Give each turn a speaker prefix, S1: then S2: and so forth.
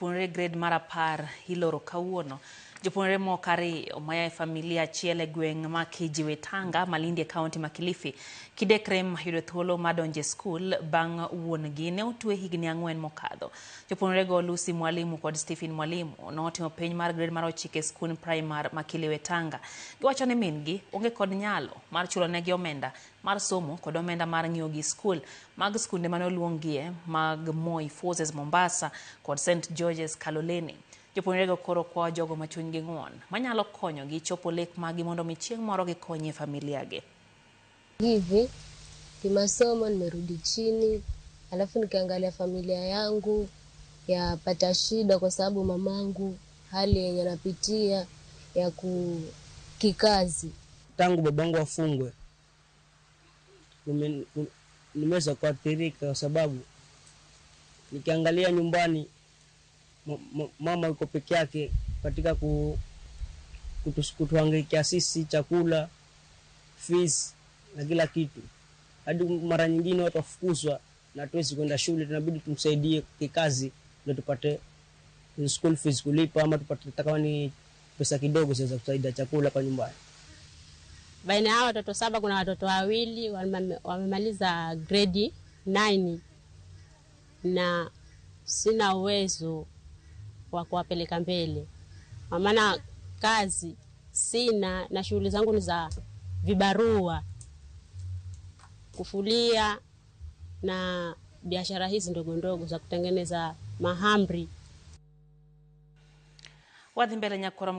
S1: Jopuonjre grade mar 10 iloro kawuono. Jopuonjre moko ariyo maya e familia achiel e gweng' ma Kijiwe Tanga, Malindi e kaunti ma Kilifi, kidekre yudo thuolo mar donjo e skul bang' wuon-gi ne otwe higni 4 mokadho. Jopuonjrego Lucy Mwalimu kod Stephen Mwalimu notimo penj mar grade mar 9 e skund primar ma Kiliwe Tanga. Giwacho ni min-gi onge kod nyalo mar chulonegi omenda mar somo kod omenda mar ng'iewo gi skul mag skunde mane oluonggie mag Moi Forces Mombasa kod St George's Kaloleni. Jopuonjrego koro kwayo jogo ma chunygi ng'won manyalo konyogi chopo lek maggi mondo mi chieng' moro gikonyie familia gi.
S2: Hivi kimasomo nimerudi chini, alafu nikiangalia familia yangu yapata shida kwa sababu mamangu hali yenye anapitia ya kikazi.
S3: Tangu babangu afungwe nimeweza kuathirika kwa sababu nikiangalia nyumbani mama yuko peke yake katika kutuhangaikia sisi chakula, fees na kila kitu. Hadi mara nyingine watu wafukuzwa na hatuwezi kwenda shule, tunabidi tumsaidie kikazi ndio tupate school fees kulipa ama tupate kama ni pesa kidogo siweza kusaidia chakula kwa nyumbani.
S4: Baina ya watoto 7 kuna watoto 2 wamemaliza grade 9 na sina uwezo wa kuwapeleka mbele. Kwa maana kazi sina na shughuli zangu ni za vibarua, kufulia na biashara hizi ndogo ndogo za kutengeneza mahamri.
S1: Wadhi mbele nyakwaro.